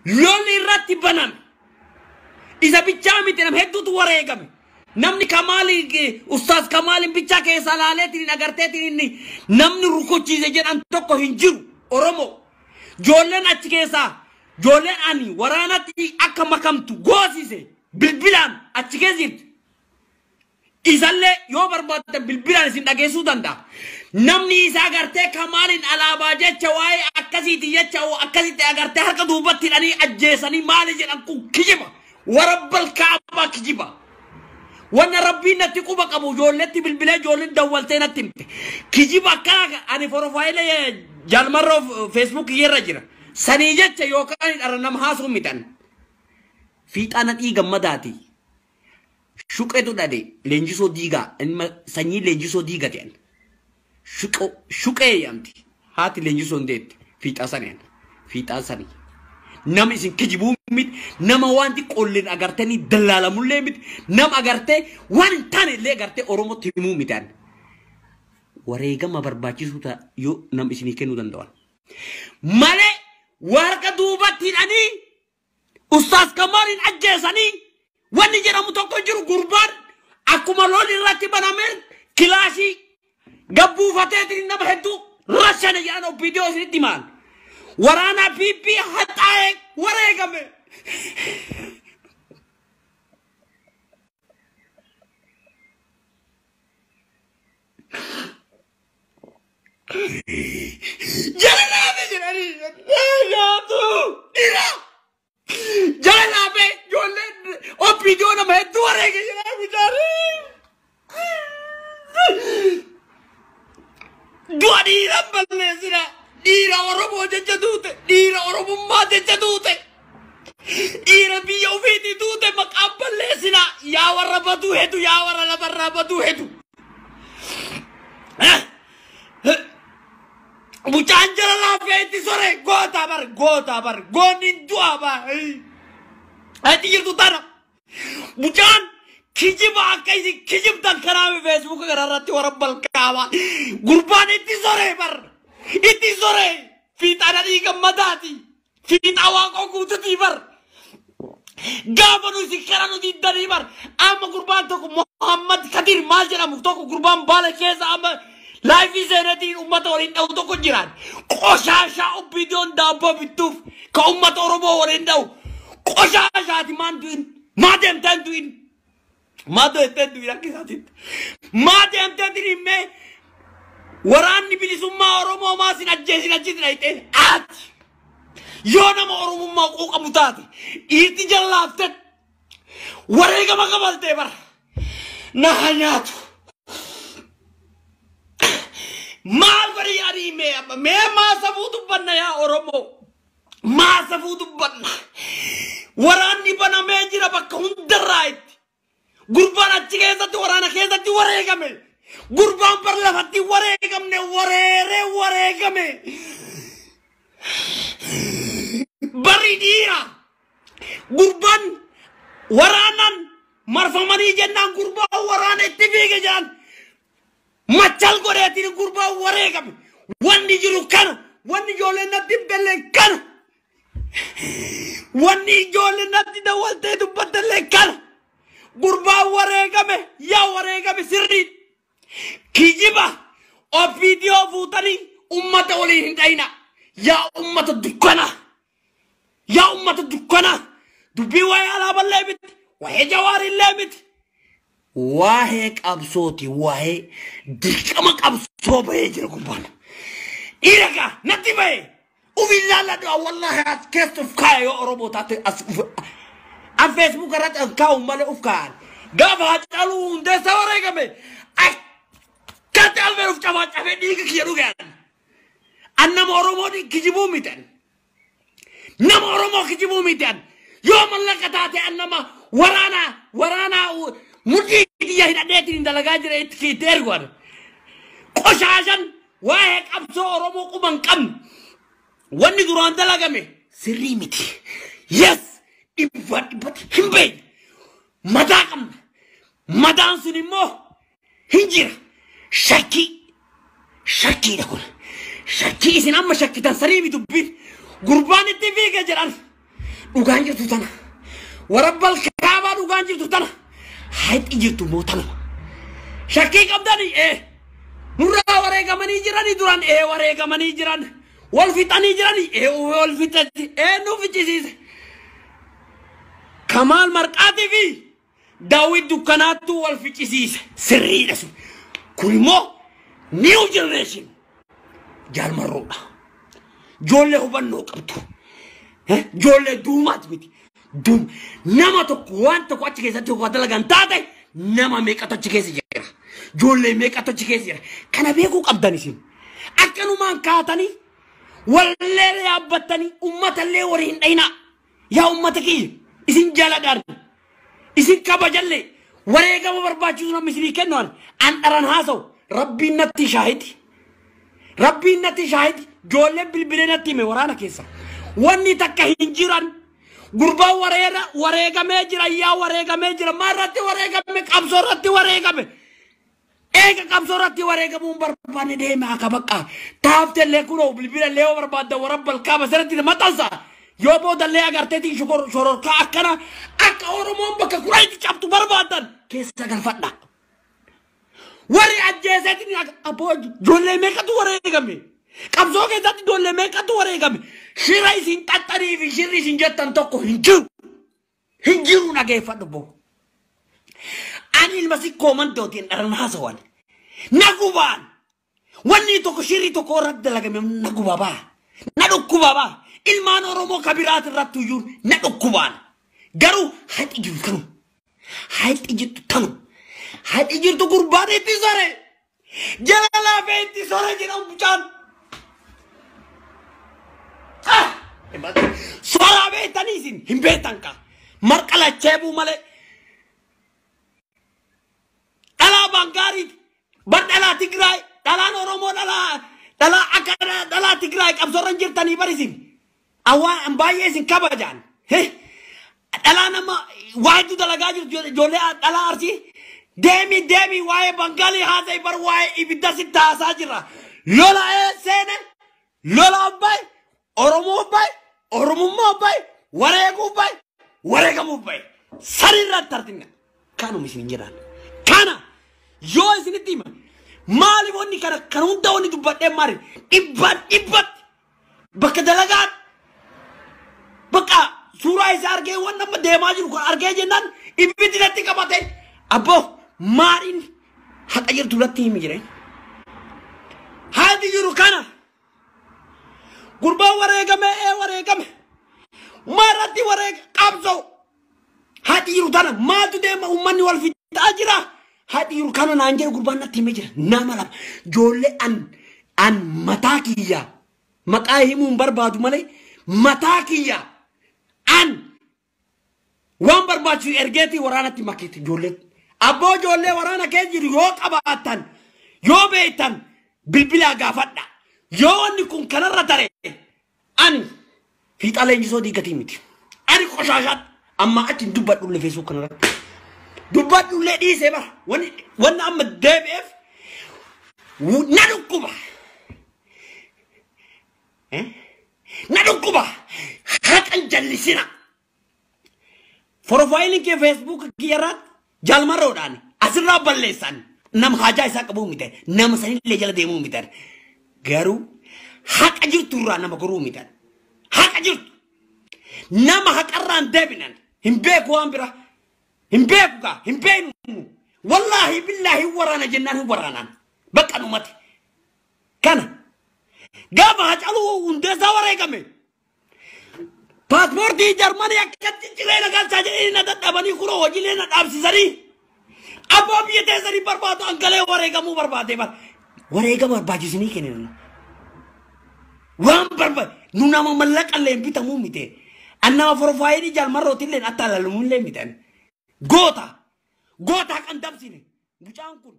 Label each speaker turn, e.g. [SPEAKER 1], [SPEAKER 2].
[SPEAKER 1] Lolli irratti baname. Isa bichaa miti nam hedduutu wareegame. Namni Kamaali Ustaaz Kamaaliin bichaa keessa laaleetiin agarteetiin inni namni rukuchiise jedhan tokko hin jiru Oromoo. Ijoolleen achi keessaa ijoolleen ani waraanatti akka makamtu goosise bilbilaan achi keessa jirti. Isallee yoo barbaaddan bilbilaan isin dhageessuu danda'a. Namni isaa agartee Kamaaliin alaabaa jecha waa'ee akkasiiti jecha akkasitti agartee harka duubatti hidhanii ajjeesanii maali jedhan kun kijiba. Warabbal kaabaa kijiba. Wanna rabbiin natti quba qabu ijoolletti bilbilee ijoolleen dawwaltee natti himte. Kijiba akkana ani forofaayilee jaalmarroo feesbuuk irra jira. Sanii jecha yookaan dhara nama haasuu mitan. Fiixaa nadhii gammadaati. Shuqetu dhade leenjisoo diigaa ilma sanyii leenjisoo diiga ta'an. Shuqee jedhamti. Haati leenjisoo hin deetti. Fiixaa sanii. Fiixaa sanii. Nama isin kijibuu miti, nama waan xiqqoolleen agartanii dallaalamullee miti, nama agartee waan hin taane illee agartee Oromootti himuu mitaan. Wareegama barbaachisuu ta'a yoo nama isinii kennuu danda'an. Malee warqa duubatti hidhanii Ustaaz Kamaaliin ajjeesanii wanni jedhamu tokko jiru gurbaan akkuma lolli irratti banameen kilaashii gabbuufateetiin nama hedduu rashane jedhan OPDO isinitti himaan. Waraana PP haxaa'ee wareegame. Jala laafe jedhanii nyaatu dhiira. Jala laafe ijoolleen OPDO nama hedduu wareege jedhanii bitaarii. Du'a dhiiran balleessina. Dhiira Oromoo jecha duute, dhiira Oromummaa jecha duute, dhiira biyya ofiitii duute maqaan balleessina. Yaa warra baduu hedu, yaa warra lafarraa baduu hedu. Mucaan jala laafee itti sore goota bar, goota bar, goonni hin du'a bar. Ati jirtu tana. Mucaan kijiba akka isin kijibtan karaa feesbuuka kanarratti warra balkaawaa. Gurbaan itti sore bar. Itti sore fiixaa nadhii gammadaati. Fiixaa waaqoo guututii bar. Gaafa nu isin kara nu diddanii bar. Amma gurbaan tokko Muhammad Kadir maal jedhamu tokko gurbaan baala keessa amma laayifii seenatiin uummata waliin dha'u tokko jiraan. Qoshaashaa OPDOn daabboo bittuuf ka uummata Oromoo waliin dha'u. Qoshaashaati maan du'in. Maa deemteen du'in. Maa deemteen du'in akka isaatiitti. Maa deemteen du'in mee waraanni bilisummaa Oromoo maa sin ajjeesin achitti dhayxee ati. Yoo nama Oromummaa quuqamu taate dhiirti jala laafte wareegama kabaltee bara. Na haa nyaatu. Maal godhi yaadii mee amma mee maa safuu dubbanna yaa Oromoo. Maa safuu dubbanna. Waraanni banamee jira bakka hundarraa itti. Gurbaan achi keessatti waraana keessatti wareegame. Gurbaan bar lafatti wareegamne wareeree wareegame. Barri dhiira. Gurbaan waraanan marfamanii jennaan gurbaan waraana itti fiige jedhan. Machal godheetiin gurbaan wareegame. Wanni jiru kana. Wanni ijoolleen natti himtellee kana. Wanni ijoolleen natti dawwaltee dubbattellee kana. Gurbaan wareegame yaa wareegame sirriin. Kijiba OPDO fuutanii ummata waliin hin dhayina. Yaa ummata dukkanaa. Yaa ummata dukkanaa. Dubbii waa'ee alaaballee miti. Waa'ee jawaarillee miti. Waa'ee qabsooti waa'ee dirqama qabsoo bahee jira gurbaan. Dhiira gaa natti bahee. Uf ilaalladhu wallaahi as keessa uf kaaya yoo Oromoo taate as uf an feesbuuk irratti as kaa'u malee uf kaa'an. Gaafa Haacaaluu Hundeessaa wareegame akkatti albeen uf cabaa cabee dhiiga kiyya dhuge an. An nama Oromoo kijibuu miti an. Nama Oromoo kijibuu miti an. Yoo mallaqa taate an nama waraanaa waraanaa mudhii kiyya hidhadheetiin dalagaa jira itti itti ergu an. Qoshaashan waa'ee qabsoo Oromoo quba hin qabne. Wanni duraan dalagame sirrii miti. Yes! Dhibbaa dhibbatti hin beekne. Madaa qabna. Madaan sun immoo hin jira. Shakkii. Shakkiidha kun. Shakkii isin amma shakkitan sanii miti dubbiin. Gurbaan itti fiige jedhan. Dhugaan jirtu tana. Warabbal kaabaa dhugaan jirtu tana. Haxi jirtu moo tanuma. Shakkii qabdanii nurraa wareegamanii jiranii duran wareegamanii jiran. Wal fixanii jiranii wal fixatti nu ficcisiise. Kamaal Marqaatii fi Daawit Dukkanaattu wal ficcisiise. Sirriidha sun. Kun immoo new generation jaalmarroodha. Ijoollee hubannoo qabdu. Ijoollee duumaati miti. Duum nama tokko waan tokko achi keessatti yoo dalagan taate nama meeqatu achi keessa jira. Ijoollee meeqatu achi keessa jira. Kana beekuu qabdan isin. Akkanumaan kaatanii wallee yaabbattanii uummatallee walii hin dhayinaa. Yaa uummata kiyya isin jaaladhaan isin kabajallee wareegama barbaachisu namni isinii kennu an dharan haasa'u rabbiin natti shaahidi. Rabbiin natti shaahidi. Ijoolleen bilbilee natti hime waraana keessa. Wanni takka hin jiran. Gurbaan wareegamee jira yaa wareegamee jira. Maal irratti wareegame? Qabsoo irratti wareegame. Eega qabsoo irratti wareegamuun barbaanne deeme akka bakka. Taaftellee kunoo bilbilallee yoo barbaadda warabbal kaaba sirriitti maxxansa. Yoo boodallee agarteetiin shororkaa akkana akka Oromoon bakka kuraayitti cabtu barbaadan keessa galfadha. Warri ajjeeseetiin abboo ijoollee meeqatu wareegame? Qabsoo keessatti ijoollee meeqatu wareegame? Shira isin xaxxanii fi shirri isin jettan tokko hin jiru. Hin jiru dhageeffadhu boo. Ani ilma sikkoo mandootiin dharan haasawan. Na gubaan. Wanni tokko shirri tokko irratti dalagame na gubaa baa. Na dhukkubaa baa. Ilmaan Oromoo kabiraat irratti iyyuu na dhukkubaan. Garuu haxi jiru kanu. Haxi jirtu tanu. Haxi jirtu gurbaan itti sore. Jala laafee itti sore jedhamu mucaan. Soraa beektanii isin hin beektan kaa. Marqa lacheebuu malee. Dhalaa Bangaariiti. Bar dhalaa Tigraay. Dhalaan Oromoo dhalaa akka dhalaa Tigraay qabsoorra hin jirtanii bar isin. Awwaan baay'ee isin kabajaan. Dhalaa nama waa hedduu dalagaa jirtu ijoollee dhalaa Arsii. Deemi deemi waa'ee Bangaalii haasa'e bar waa'ee ibidda sitti haasaa jirra. Lola seene lola abbaay Oromoo abbaay Oromummaa abbaay wareeguu abbaay wareegamuu abbaay sariirratti tartinna. Kanuma isin jedhaan. Kana yoo isinitti hima maaliif wanni kana kan hunda wanni dubbadhee maali dhibbaan dhibbatti bakka dalagaan bakka suuraa isaa argee waan nama deemaa jiru kan argee jennaan ibiddi natti qabate abboo maaliin haqa jirtu irratti himi jireen. Haati jiru kana gurbaan wareegame wareegame maarratti wareega qabsoo haati jiru tana maaltu deema uummanni wal fixaa jira. Haati jiru kana naan jedhu gurbaan natti himee jira. Nama lama ijoollee an mataa kiyya maqaa himuun barbaadu malee mataa kiyya an waan barbaachisu ergeetii waraanatti makeetti ijoollee. Abboo ijoollee waraana keessa jiru yoo qabaattan yoo beektan bilbilaa gaafadha. Yoo wanni kun kanarra tare ani fiixaa leenjisoo diigatii miti. Ani qoshaashaadha. Amma achi hin dubbadhullee feesbuuk kanarratti. Dubbadhullee dhiisee bara. Wanni amma deebi'eef na dhukkuba. Na dhukkuba. Haqan jallisina. Profaayiliin kee feesbuuk kiyyarraatti jaalmarroodhaan asirraa balleessan nama haajaa isaa qabuu miti nama sanillee jala deemuu miti. Garuu haqa jirtu irraa nama goruu miti. Haqa jirtu nama haqarraan deebinan hin beeku waan bira hin beeku kaa hin beeknu wallaahi billaahi waraana jennaan hin waraanaan bakka dhumate. Kana gaafa Hacaaluu Hundeessaa wareegame paaspoortii Jarmanii akkatti jireenya galchaa jedhanii na dadhabanii kunoo hojiilee na dhaabsisanii abbaa biyya teessanii barbaadu angalee wareegamuu barbaade bara wareegama barbaachisinii kennan waan barbaade nu nama mallaqallee hin bitamuu mite an nama forfaayilii jaalmarrootillee atta alalumullee mite goota goota kan dabsine mucaan kun.